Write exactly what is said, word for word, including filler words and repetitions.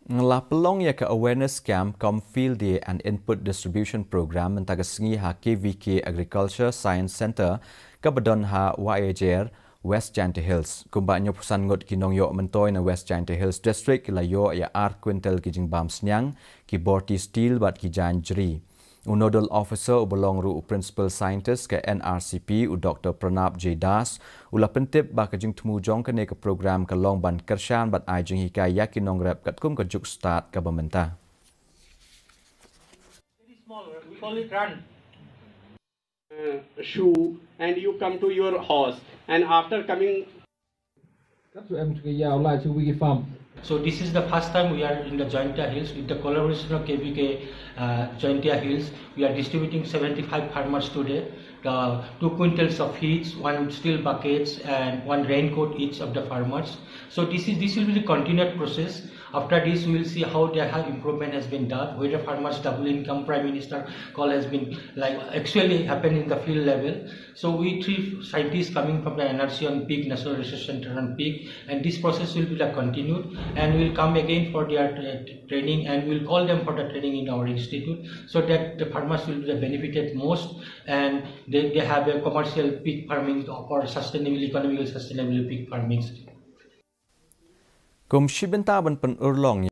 Nga la pynlong ïa ka awareness camp kum Field Day and Input Distribution Program mynta ka sngi ha K V K Agriculture Science Centre kaba don ha Wahiajer, West Jaintia Hills. Kumba hynñiewphew san ngut ki nongïoh myntoi na West Jaintia Hills District ki la ïoh ïa ar kwintal ki jingbam sniang, ki borti steel bad ki jaiñ jri. U Nodal Officer uba long ruh u Principal Scientist ka N R C P, u Doctor Pranab J Das, u la pyntip ba ka jingthmu jong kane ka program ka long ban kyrshan bad ai jinghikai ïa ki nongrep katkum ka juk stad kaba mynta. Uh, shoe and you come to your house, and after coming Kat su em chukya ya ulai chu wiki farm. So this is the first time we are in the Jaintia Hills with the collaboration of K V K uh, Jaintia Hills. We are distributing seventy-five farmers today. The two quintals of feeds, one steel buckets, and one raincoat each of the farmers. So this is this will be the continued process. After this, we will see how there have improvement has been done, whether farmers double income, Prime Minister call has been like actually happened in the field level. So we three scientists coming from the N R C on pig, National Research Center on pig, and this process will be the continued, and we'll come again for their uh, training, and we'll call them for the training in our institute, so that the farmers will be the benefited most, and they, they have a commercial pig farming or sustainable, economical sustainable pig farming. Kum shi bynta ban pynurlong